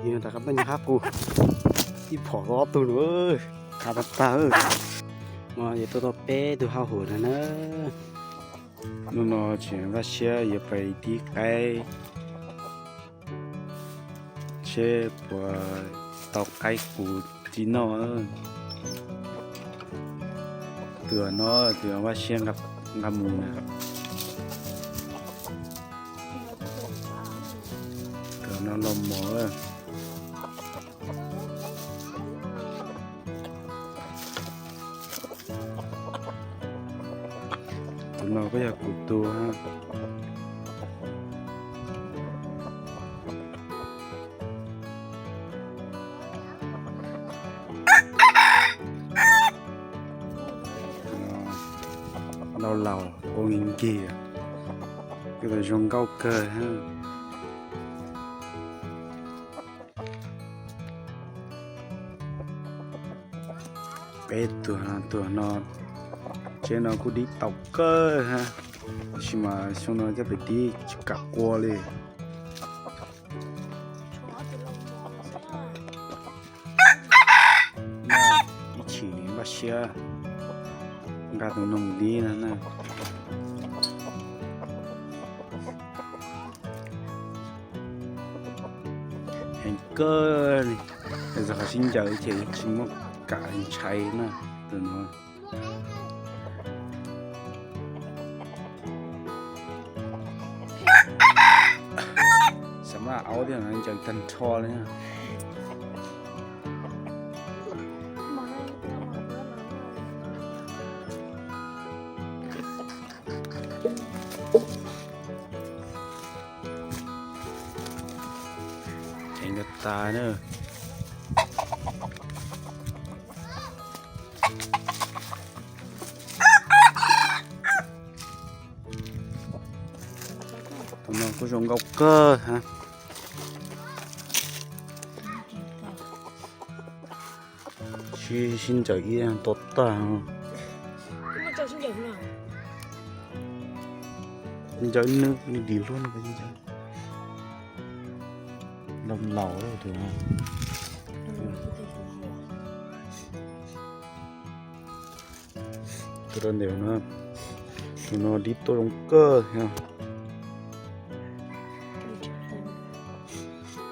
Yog rov qab tuaj nyob qab qus, ib phom tau ob tug lawm, qab tag tag. No yog tuaj tau peb tug hauj lwm no na. Hnub no tseem vaj siab yuav pais dib qaib, seb puas tau qaib qus tib noj. Tus no tus vaj siab nqa mus na. Tus no los mos. Tus no kuj yog kuv tug. Laus laus ua nkig nkig, zoo nkauj kawg. Peb tug, tug no, tsev no kuj dib tau kawg hab, tab sis mas xyoo no coj pem dib tsis kam qua li. Ib chim npaj siab nqa tus noog dib no na. Heev kawg li, txog qhov sib ncaws ces tsis muaj kam ntshai na, tus no. Xav mas aub thiab no ncaws tag nrho li. Heev tas tas na. Tus no kuj zoo nkauj kawg hab. Sib, sib ncaws ib to tag. Ncaws nws dim luaj no, laus laus tus no. Tus no dib tuaj zoo kawg.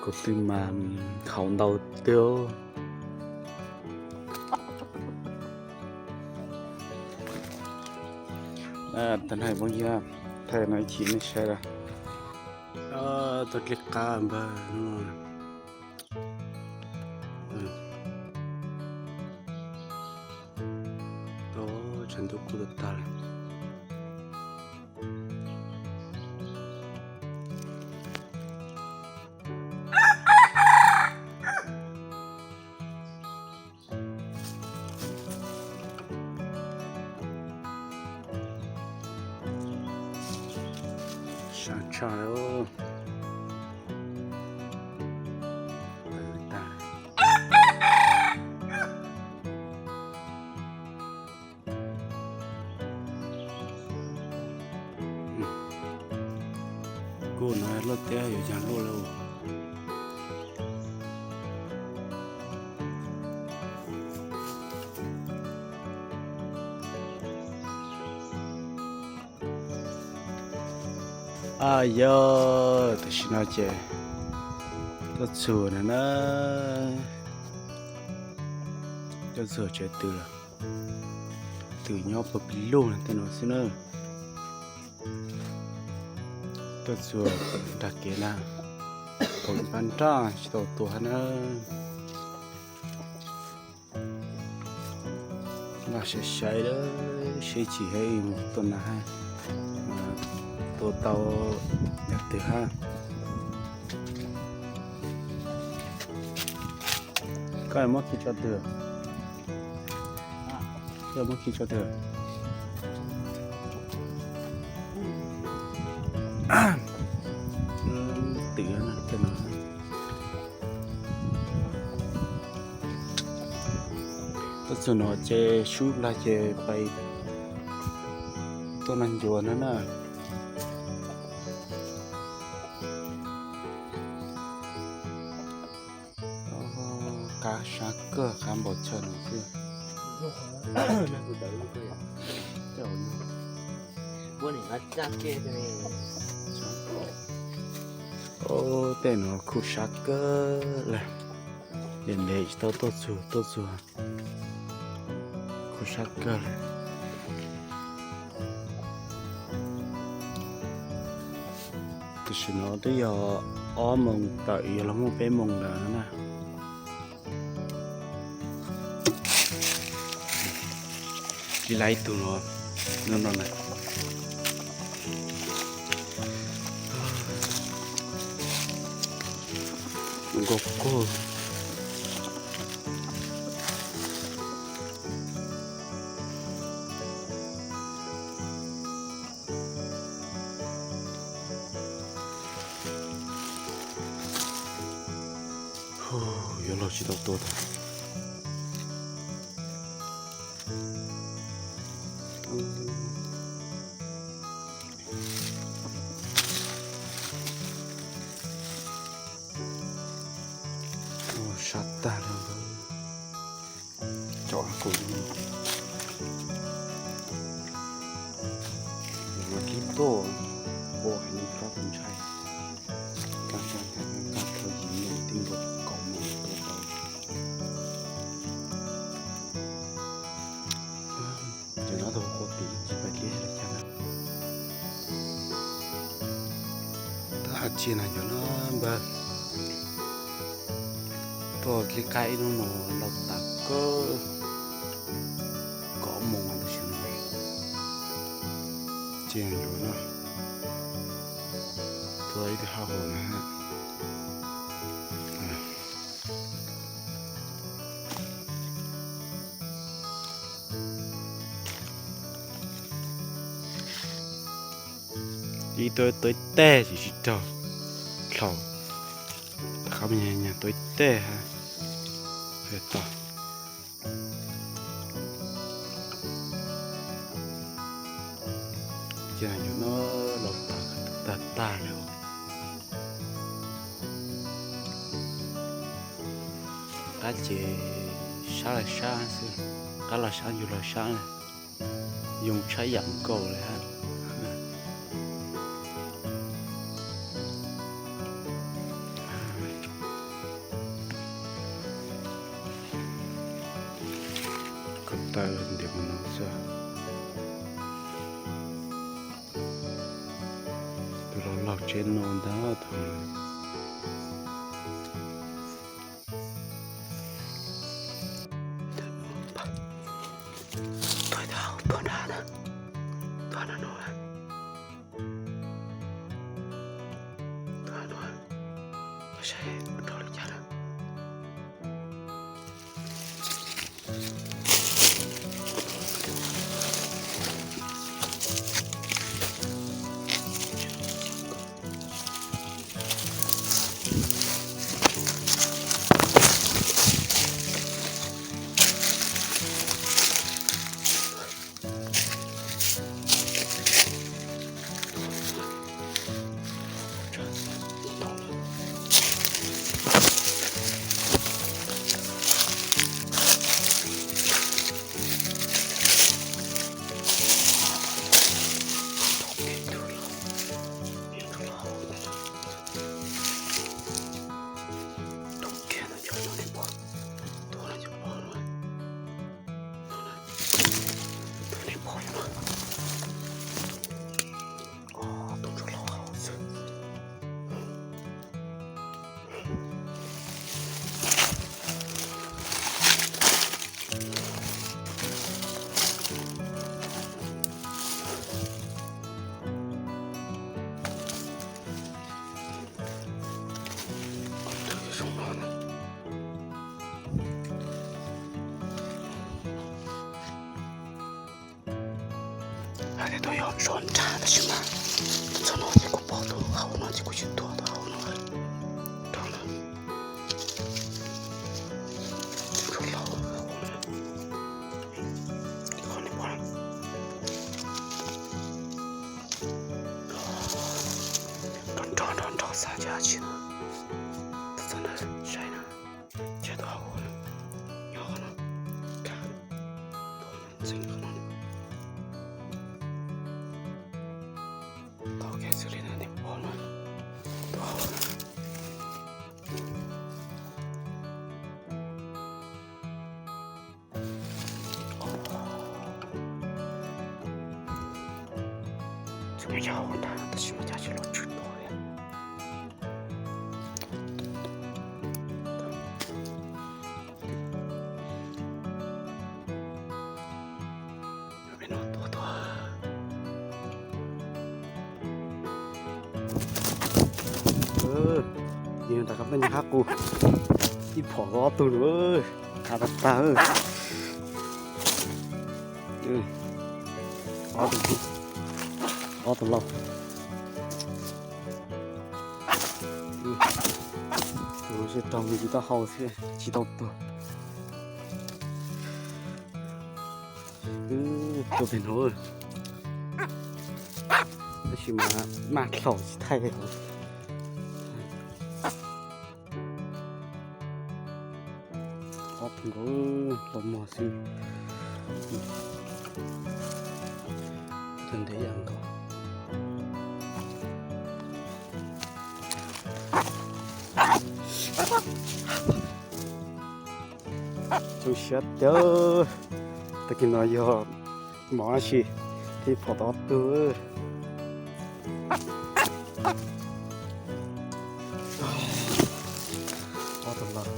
Kuv twb mas haus ntau tiag. Tag nrho phooj ywg, thaij no ib chim nej saib lawm. Tau dlej qab npawg. Tshav ntuj kub tag tag lawm. Sab tshaj. Kuj no luaj tiag, yuav cas luaj lawm. Yog tam sim no ces tuaj txug na, tuaj txug tsev twm lawm. Twm nyob puag pem lug no tej no xwb na. Tuaj txug nrag kev na, tau ib pab nraj tsis tau tua hab na. Noj sai sai lawm, seb tsis hab mus tua nas hab, tua tau yam twg hab. Koj muab khi tso twg? Koj muab khi tso twg? Twm no, tuaj txug no ces sub plag ces pais tuaj noj ncuav no na. Qab sab kawg, qab npaum chaw no xwb. Tej no khuj sab kawg lawm, ntev ntev tsis tau tuaj txug, tuaj txug khuj sab kawg lawm. Tam sim no twb yog ob moos tawm, yuav luag muaj peb moos ntawd na. Tsis laiv ib tug no, no no na. Nkauj kawg. Yuav luag tsis tau tua tag. Sab tag li. Cov kuv no kib tuaj ua hais li kab kuv ntshai. Kab kab kab kab thawj yim no tib nkaus kaum moos tuaj tau. Cov no tau ua tim tsis pais dleb li cas na. Tab cia na cov no npawg, tuaj dleb qab ib hnub no laus tas kawg, kaum moos tam sim no. Cia yuav no, tuaj ib tug hauv hauv na. Ib tug tuaj ib teg ces tsis raug dlhau, qhov me nyuam tuaj ib teg ha. Tau. Ces yuav no laus tag tag tag li. Qab ces sab los sab xwb, qab los sab yug los sab, yoo tshab yam nkaus li hab. Ko taw ntiav mus no xwb. Tus laug laug tsev no ntag tus. Tuaj tau tuaj nrad na, tuaj nrad no. Tuaj no, saib ua rau li cas na. Hais tias tuaj yog zov nrad tab sis mas txog no ces kuv pom tus hauv no ces kuv tsis tuaj tus hauv no. Rau lawm. Tus hauv no. Qhov nej pom na. Nrov nrov nrov nrov xav cas tsis na. Tus txog ntawd saib na. Ces tus hauv Yog ntag, tab sis mas cas tsis los tswj tuag li. Peb no tuag tuag. Yog rov qab peb nyob qab qus, ib phom tau ob tug lawm, qab tag tag. Ob tug, ob tug lauj. Tus no tsis raug nws taub hau xwb tsis tau tuag. Tuag pem no, tab sis mas maj dlaum tsis thaij li. Ob tug nkaus los mog xwb. Tug ntev yam nkaus. Zoo siab tiag. Tag kis no yog mov tab sis thiaj phom tau ob tug. Ob tug los,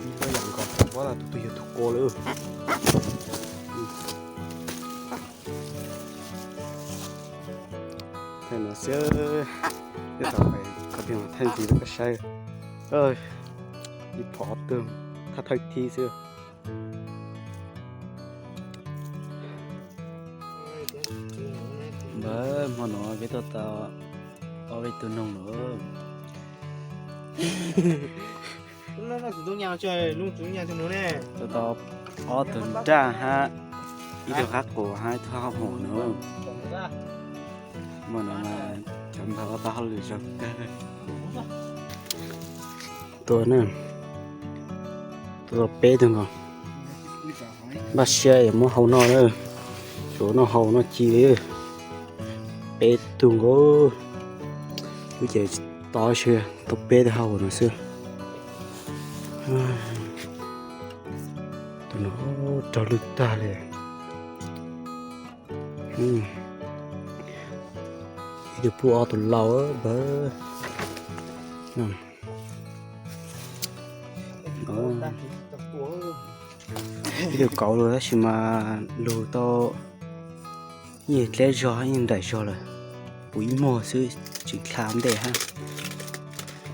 ib lub yam nkaus, ua tus twg yog tus qua lawm. Thaij no xwb, ib tau qhov tias thaij ntxiv rau koj saib. Ib phom ob tug, thawj thawj thib xwb. Npawg, hmo no peb tuaj tau ob peb tug noog lawm. Tuaj tau ob tug nraj hab ib tug qab qus hab ib tug hab hum na. Hmo no mas cov npawg ua tau hauj lwm zoo kawg. Tuaj na, tuaj tau peb tug nkaus. Npaj siab yuav muab hau noj na, tsuav noj hau noj ci li. Peb tug nkaus, wb ces tsis tau, tau peb tug hau no xwb. Tus no raug lwj tag li. Ib tug pub ob tug lauj npawg. Ib tug kauv lug tab sis mas lug tau yeej dleb zog yeej nraim zog lawm, puv ib muag xwb tseem dlha ntej hab.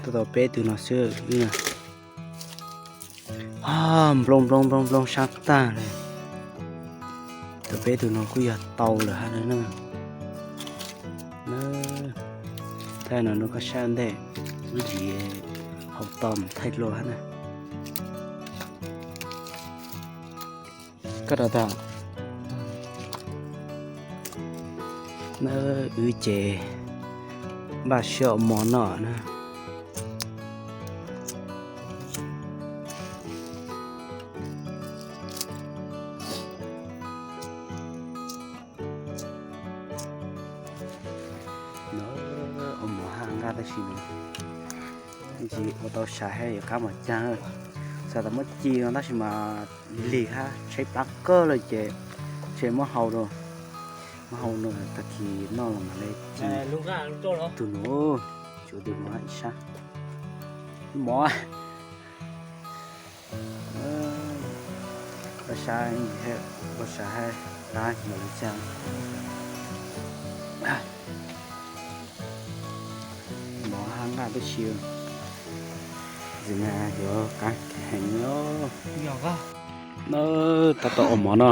Tuaj tau peb tug no xwb. Nplooj nplooj nplooj nplooj sab tag li. Tau peb tug no kuj yog tau lawm hab na. Thaij no rau koj saib ntej, wb ntxiv hau tau mus thaij dlua hab na. Koj rau tau na, wb ces npaj siab ua mov noj na. Ua mov hab nqaj tab sis mas ntsis ua tau sab hab yuav qab mos caag, xav tas muab ci no tab sis mas lig hab tshaib plab kawg lawm ces tseem muab hau rau, muab hau no tag kis noj los mam li ci. Tug no tsuav tus no ib sab mov. Ua sab, ua sab hab, tab mus li cas. Mov hab nqaj tib si, ntxim mas yuav qab heev os. Tab tom ua mov no.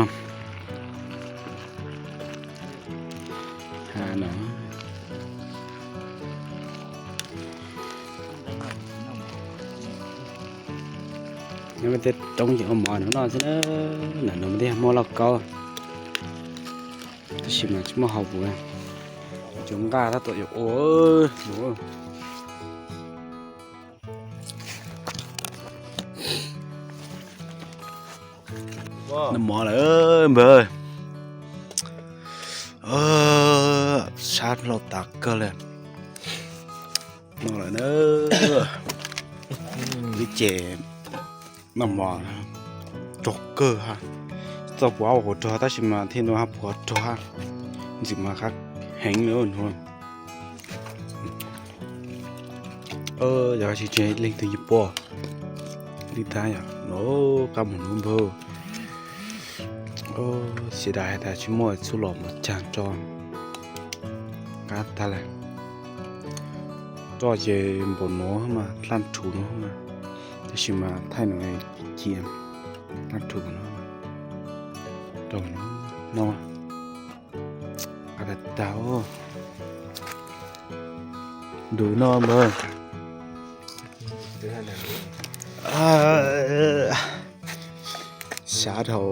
Ha no. Nyob tej roob ces ua mov no noj xwb na, lam no mas tej muaj lauj kaub, tab sis mas tsis muaj hauv puv, cov nqaj tab tom yuav ua. Noj mov lawm npawg, sab hlau tas kawg li. Noj lawm na, wb ces noj mov raug kawg hab, Txoj puas ua quav rog tab sis mas thiaj no hab puas rog hab. Ntxim mas qab heev li nuav. Yog tsis tseem leej twg yuav pom li tab yom. Qab mus nuav npawg. Xiv dais has tas tsis muaj txhub los mus caag roj. Qab tag lawm. Roj ces npaum nuav mas dlaab rhuv nuav mas, tab sis mas thaij nuav ci dlaab rhuv nuav, rau nuav no. Qab tag tag. Ntu no npawg. Xyav dhau.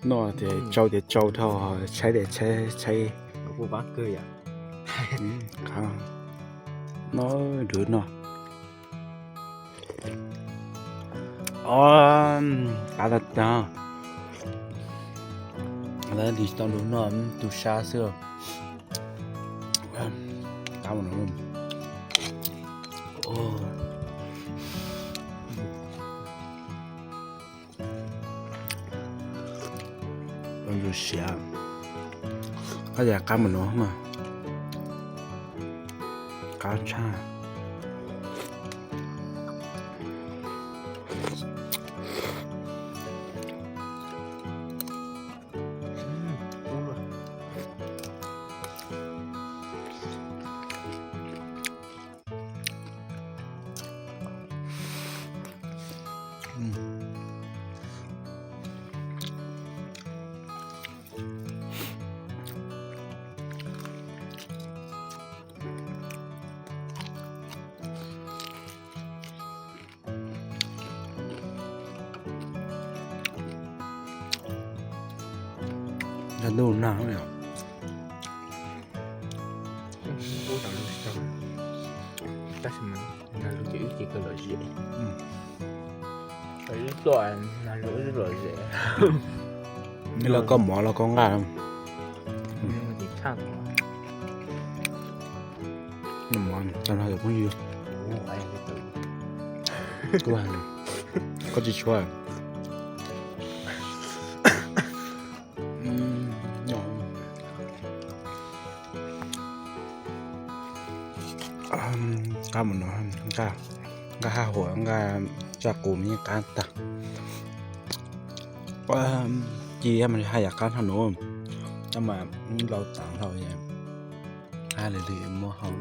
Noj tias tsau tias tsau dhau, tshaib tias tshaib tshaib. Noj ntu no. Qab tag tag. Lawv lig tau ntu no tu sab xwb. Qab mus no. Ntxim siav. Qab tias qab mus nuav mas qab tshaj. Ntuj nag, tab sis mas nag lug ces wb ces kawg lom zem. Wb tuaj nag lug wb lom zem. Los koj mov los koj nqaj. Tag no cov phooj ywg, koj tsis tshuav. Qab mus no, nqaj hab huam, nqaj tsaj qus mas yeej qab tag. Ci mas haj yam qab nrho nuav, tab mas lau txav dhau, hab lwm lwm muab hau.